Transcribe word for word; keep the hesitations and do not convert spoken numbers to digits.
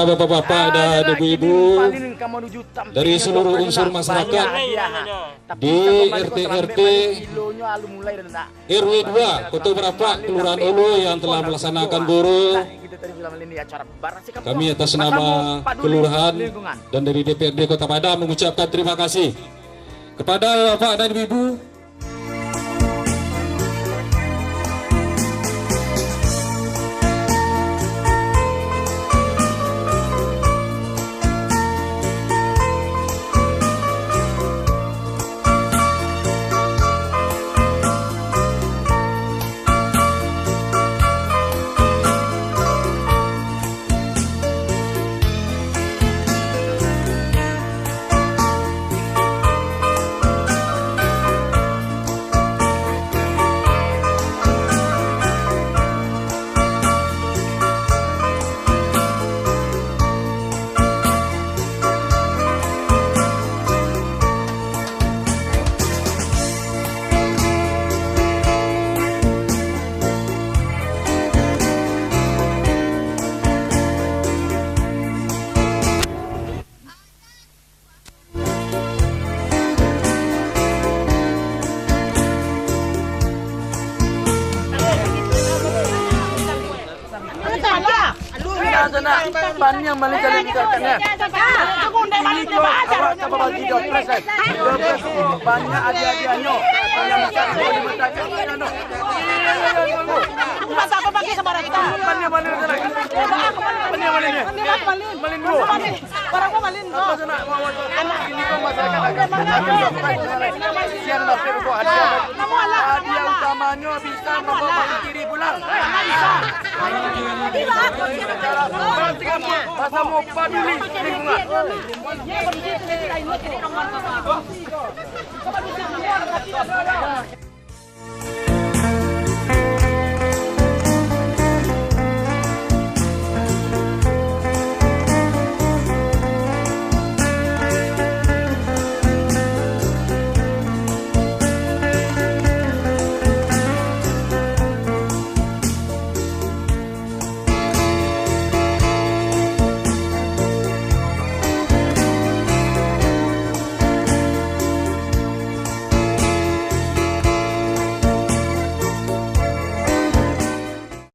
Bapak-bapak dan ibu-ibu dari seluruh unsur masyarakat di R T R T R W dua Kota Merapak, Kelurahan Ulu yang telah melaksanakan boro. Kami atas nama kelurahan dan dari D P R D Kota Padang mengucapkan terima kasih kepada Bapak dan Ibu. Sanak, sanak, bani yang maling jalan di jalan, ya. Ini kau awak ka babagi dompet, kan? Dompet tu banyak adiak-adiaknyo. Yang bukan kau dimintakan, kan, no? Bani yang maling jalan. Bani yang maling, ya. Maling duo. Barang ko malin ko. Apo sanak, awak ini kau masyarakat akan, akan dompet. Sian lah, sian buah hadiah. Hadiah utamanyo bisa mambawa kiri pulang. Pasal mau paduli lingkungan.